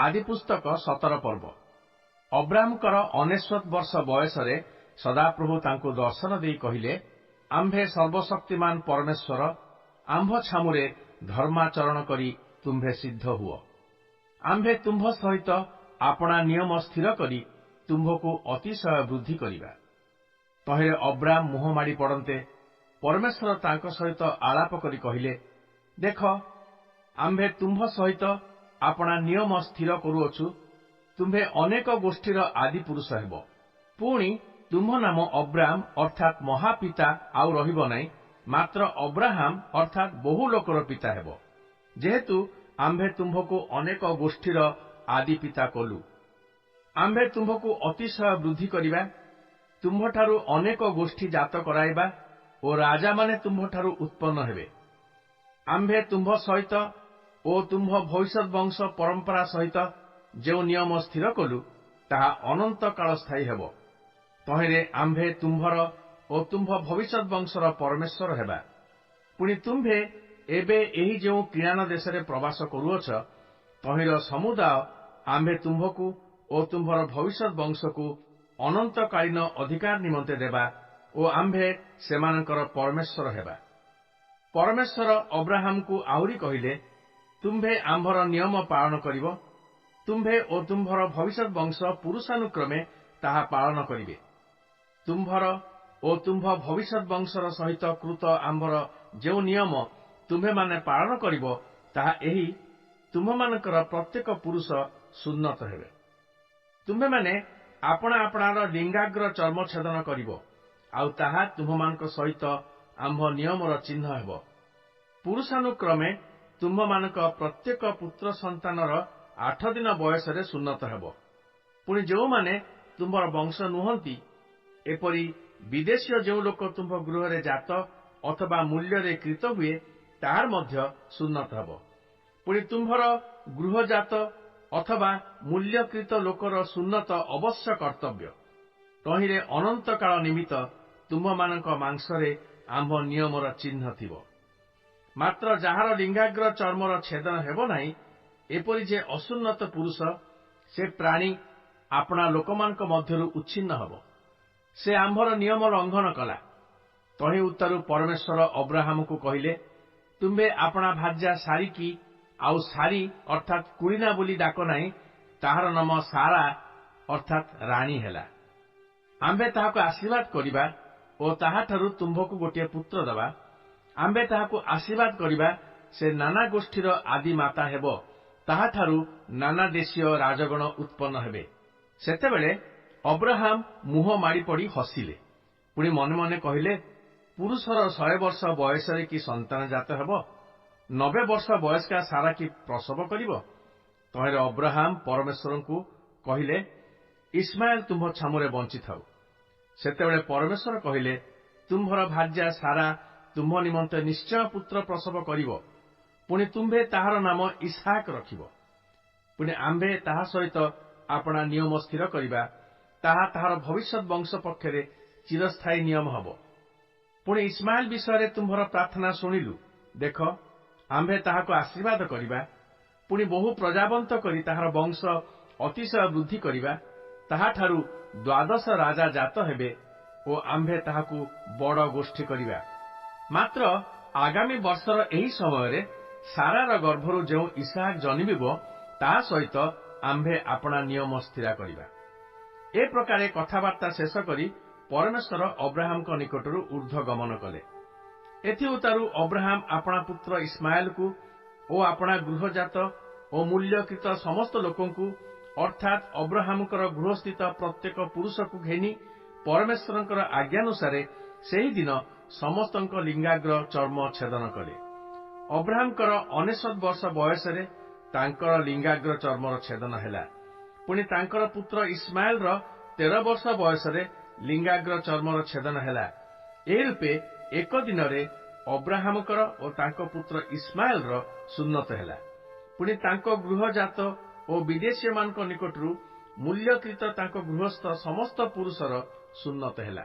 ଆଦିପୁସ୍ତକ 17 ପର୍ବ। ଅବ୍ରାମଙ୍କର 99 ବର୍ଷ ବୟସରେ ସଦାପ୍ରଭୁ ତାଙ୍କୁ ଦର୍ଶନ ଦେଇ କହିଲେ, ଆମ୍ଭେ ସର୍ବଶକ୍ତିମାନ ପରମେଶ୍ୱର, ଆମ୍ଭ ଛାମୁରେ ଧର୍ମାଚରଣ କରି ତୁମ୍ଭେ ସିଦ୍ଧ ହୁଅ। ଆମ୍ଭେ ତୁମ୍ଭ ସହିତ ଆପଣା ନିୟମ ସ୍ଥିର କରି ତୁମ୍ଭକୁ ଅତିଶୟ ବୃଦ୍ଧି କରିବା। ତହିଁରେ ଅବ୍ରାମ ମୁହଁ ମାଡ଼ି ପଡ଼ନ୍ତେ ପରମେଶ୍ୱର ତାଙ୍କ ସହିତ ଆଳାପ କରି କହିଲେ, ଦେଖ, ଆମ୍ଭେ ତୁମ୍ଭ ସହିତ ଆପଣା ନିୟମ ସ୍ଥିର କରୁଅଛୁ, ତୁମ୍ଭେ ଅନେକ ଗୋଷ୍ଠୀର ଆଦି ପୁରୁଷ ହେବ। ପୁଣି ତୁମ୍ଭ ନାମ ଅବ୍ରାମ ଅର୍ଥାତ୍ ମହାପିତା ଆଉ ରହିବ ନାହିଁ, ମାତ୍ର ଅବ୍ରାହାମ ଅର୍ଥାତ୍ ବହୁ ଲୋକର ପିତା ହେବ, ଯେହେତୁ ଆମ୍ଭେ ତୁମ୍ଭକୁ ଅନେକ ଗୋଷ୍ଠୀର ଆଦି ପିତା କଲୁ। ଆମ୍ଭେ ତୁମ୍ଭକୁ ଅତିଶୟ ବୃଦ୍ଧି କରିବା, ତୁମ୍ଭଠାରୁ ଅନେକ ଗୋଷ୍ଠୀ ଜାତ କରାଇବା ଓ ରାଜାମାନେ ତୁମ୍ଭଠାରୁ ଉତ୍ପନ୍ନ ହେବେ। ଆମ୍ଭେ ତୁମ୍ଭ ସହିତ ଓ ତୁମ୍ଭ ଭବିଷ୍ୟତ ବଂଶ ପରମ୍ପରା ସହିତ ଯେଉଁ ନିୟମ ସ୍ଥିର କଲୁ, ତାହା ଅନନ୍ତ କାଳ ସ୍ଥାୟୀ ହେବ। ତହିଁରେ ଆମ୍ଭେ ତୁମ୍ଭର ଓ ତୁମ୍ଭ ଭବିଷ୍ୟତ ବଂଶର ପରମେଶ୍ୱର ହେବା। ପୁଣି ତୁମ୍ଭେ ଏବେ ଏହି ଯେଉଁ କିଣାନ ଦେଶରେ ପ୍ରବାସ କରୁଅଛ, ତହିଁର ସମୁଦାୟ ଆମ୍ଭେ ତୁମ୍ଭକୁ ଓ ତୁମ୍ଭର ଭବିଷ୍ୟତ ବଂଶକୁ ଅନନ୍ତକାଳୀନ ଅଧିକାର ନିମନ୍ତେ ଦେବା ଓ ଆମ୍ଭେ ସେମାନଙ୍କର ପରମେଶ୍ୱର ହେବା। ପରମେଶ୍ୱର ଅବ୍ରାହାମକୁ ଆହୁରି କହିଲେ, ତୁମ୍ଭେ ଆମ୍ଭର ନିୟମ ପାଳନ କରିବ, ତୁମ୍ଭେ ଓ ତୁମ୍ଭର ଭବିଷ୍ୟତ ବଂଶ ପୁରୁଷାନୁକ୍ରମେ ତାହା ପାଳନ କରିବେ। ତୁମ୍ଭର ଓ ତୁମ୍ଭ ଭବିଷ୍ୟତ ବଂଶର ସହିତ କୃତ ଆମ୍ଭର ଯେଉଁ ନିୟମ ତୁମ୍ଭେମାନେ ପାଳନ କରିବ, ତାହା ଏହି, ତୁମ୍ଭମାନଙ୍କର ପ୍ରତ୍ୟେକ ପୁରୁଷ ସୁନ୍ନତ ହେବେ। ତୁମ୍ଭେମାନେ ଆପଣା ଆପଣାର ଲିଙ୍ଗାଗ୍ର ଚର୍ମ ଛେଦନ କରିବ, ଆଉ ତାହା ତୁମ୍ଭମାନଙ୍କ ସହିତ ଆମ୍ଭ ନିୟମର ଚିହ୍ନ ହେବ। ପୁରୁଷାନୁକ୍ରମେ ତୁମ୍ଭମାନଙ୍କ ପ୍ରତ୍ୟେକ ପୁତ୍ର ସନ୍ତାନର 8 ଦିନ ବୟସରେ ସୁନ୍ନତ ହେବ। ପୁଣି ଯେଉଁମାନେ ତୁମ୍ଭର ବଂଶ ନୁହନ୍ତି, ଏପରି ବିଦେଶୀୟ ଯେଉଁ ଲୋକ ତୁମ୍ଭ ଗୃହରେ ଜାତ ଅଥବା ମୂଲ୍ୟରେ କ୍ରୀତ ହୁଏ, ତାହାର ମଧ୍ୟ ସୁନ୍ନତ ହେବ। ପୁଣି ତୁମ୍ଭର ଗୃହଜାତ ଅଥବା ମୂଲ୍ୟକ୍ରୀତ ଲୋକର ସୁନ୍ନତ ଅବଶ୍ୟ କର୍ତ୍ତବ୍ୟ। ତହିଁରେ ଅନନ୍ତକାଳ ନିମିତ୍ତ ତୁମ୍ଭମାନଙ୍କ ମାଂସରେ ଆମ୍ଭ ନିୟମର ଚିହ୍ନ ଥିବ। ମାତ୍ର ଯାହାର ଲିଙ୍ଗାଗ୍ର ଚର୍ମର ଛେଦନ ହେବ ନାହିଁ, ଏପରି ଯେ ଅସୁନ୍ନତ ପୁରୁଷ, ସେ ପ୍ରାଣୀ ଆପଣା ଲୋକମାନଙ୍କ ମଧ୍ୟରୁ ଉଚ୍ଛିନ୍ନ ହେବ। ସେ ଆମ୍ଭର ନିୟମ ଲଙ୍ଘନ କଲା। ତହିଁ ଉତ୍ତାରୁ ପରମେଶ୍ୱର ଅବ୍ରାହାମକୁ କହିଲେ, ତୁମ୍ଭେ ଆପଣା ଭାର୍ଯ୍ୟା ସାରିକି ଆଉ ସାରି ଅର୍ଥାତ୍ କୁଳିନା ବୋଲି ଡାକ ନାହିଁ, ତାହାର ନାମ ସାରା ଅର୍ଥାତ୍ ରାଣୀ ହେଲା। ଆମ୍ଭେ ତାହାକୁ ଆଶୀର୍ବାଦ କରିବା ଓ ତାହାଠାରୁ ତୁମ୍ଭକୁ ଗୋଟିଏ ପୁତ୍ର ଦେବା। ଆମ୍ଭେ ତାହାକୁ ଆଶୀର୍ବାଦ କରିବା, ସେ ନାନା ଗୋଷ୍ଠୀର ଆଦି ମାତା ହେବ, ତାହାଠାରୁ ନାନା ଦେଶୀୟ ରାଜଗଣ ଉତ୍ପନ୍ନ ହେବେ। ସେତେବେଳେ ଅବ୍ରାହାମ ମୁହଁ ମାଡ଼ି ପଡ଼ି ହସିଲେ। ପୁଣି ମନେ ମନେ କହିଲେ, ପୁରୁଷର 100 ବର୍ଷ ବୟସରେ କି ସନ୍ତାନ ଜାତ ହେବ? 90 ବର୍ଷ ବୟସ୍କା ସାରା କି ପ୍ରସବ କରିବ? ତହିଁରେ ଅବ୍ରାହାମ ପରମେଶ୍ୱରଙ୍କୁ କହିଲେ, ଇସ୍ମାଏଲ ତୁମ୍ଭ ଛାମୁରେ ବଞ୍ଚିଥାଉ। ସେତେବେଳେ ପରମେଶ୍ୱର କହିଲେ, ତୁମ୍ଭର ଭାର୍ଯ୍ୟା ସାରା ତୁମ୍ଭ ନିମନ୍ତେ ନିଶ୍ଚୟ ପୁତ୍ର ପ୍ରସବ କରିବ, ପୁଣି ତୁମ୍ଭେ ତାହାର ନାମ ଇସ୍ହାକ ରଖିବ। ପୁଣି ଆମ୍ଭେ ତାହା ସହିତ ଆପଣା ନିୟମ ସ୍ଥିର କରିବା, ତାହା ତାହାର ଭବିଷ୍ୟତ ବଂଶ ପକ୍ଷରେ ଚିରସ୍ଥାୟୀ ନିୟମ ହେବ। ପୁଣି ଇସ୍ମାଏଲ ବିଷୟରେ ତୁମ୍ଭର ପ୍ରାର୍ଥନା ଶୁଣିଲୁ, ଦେଖ, ଆମ୍ଭେ ତାହାକୁ ଆଶୀର୍ବାଦ କରିବା, ପୁଣି ବହୁ ପ୍ରଜାବନ୍ତ କରି ତାହାର ବଂଶ ଅତିଶୟ ବୃଦ୍ଧି କରିବା, ତାହାଠାରୁ 12 ରାଜା ଜାତ ହେବେ ଓ ଆମ୍ଭେ ତାହାକୁ ବଡ଼ ଗୋଷ୍ଠୀ କରିବା। ମାତ୍ର ଆଗାମୀ ବର୍ଷର ଏହି ସମୟରେ ସାରାର ଗର୍ଭରୁ ଯେଉଁ ଇସାହାକ ଜନ୍ମିବ, ତାହା ସହିତ ଆମ୍ଭେ ଆପଣା ନିୟମ ସ୍ଥିରା କରିବା। ଏ ପ୍ରକାରେ କଥାବାର୍ତ୍ତା ଶେଷ କରି ପରମେଶ୍ୱର ଅବ୍ରାହାମଙ୍କ ନିକଟରୁ ଉର୍ଦ୍ଧ୍ୱ ଗମନ କଲେ। ଏଥିଉତ୍ତାରୁ ଅବ୍ରାହାମ ଆପଣା ପୁତ୍ର ଇସ୍ମାଏଲକୁ ଓ ଆପଣା ଗୃହଜାତ ଓ ମୂଲ୍ୟକୃତ ସମସ୍ତ ଲୋକଙ୍କୁ, ଅର୍ଥାତ୍ ଅବ୍ରାହାମଙ୍କର ଗୃହସ୍ଥିତ ପ୍ରତ୍ୟେକ ପୁରୁଷକୁ ଘେନି ପରମେଶ୍ୱରଙ୍କର ଆଜ୍ଞାନୁସାରେ ସେହିଦିନ ସମସ୍ତଙ୍କ ଲିଙ୍ଗାଗ୍ର ଚର୍ମ ଛେଦନ କଲେ। ଅବ୍ରାହାମଙ୍କର 99 ବର୍ଷ ବୟସରେ ତାଙ୍କର ଲିଙ୍ଗାଗ୍ର ଚର୍ମର ଛେଦନ ହେଲା। ପୁଣି ତାଙ୍କର ପୁତ୍ର ଇସ୍ମାଏଲର 13 ବର୍ଷ ବୟସରେ ଲିଙ୍ଗାଗ୍ର ଚର୍ମର ଛେଦନ ହେଲା। ଏହି ରୂପେ ଏକ ଦିନରେ ଅବ୍ରାହାମଙ୍କର ଓ ତାଙ୍କ ପୁତ୍ର ଇସ୍ମାଏଲର ସୁନ୍ନତ ହେଲା। ପୁଣି ତାଙ୍କ ଗୃହଜାତ ଓ ବିଦେଶୀୟମାନଙ୍କ ନିକଟରୁ ମୂଲ୍ୟକୃତ ତାଙ୍କ ଗୃହସ୍ଥ ସମସ୍ତ ପୁରୁଷର ସୁନ୍ନତ ହେଲା।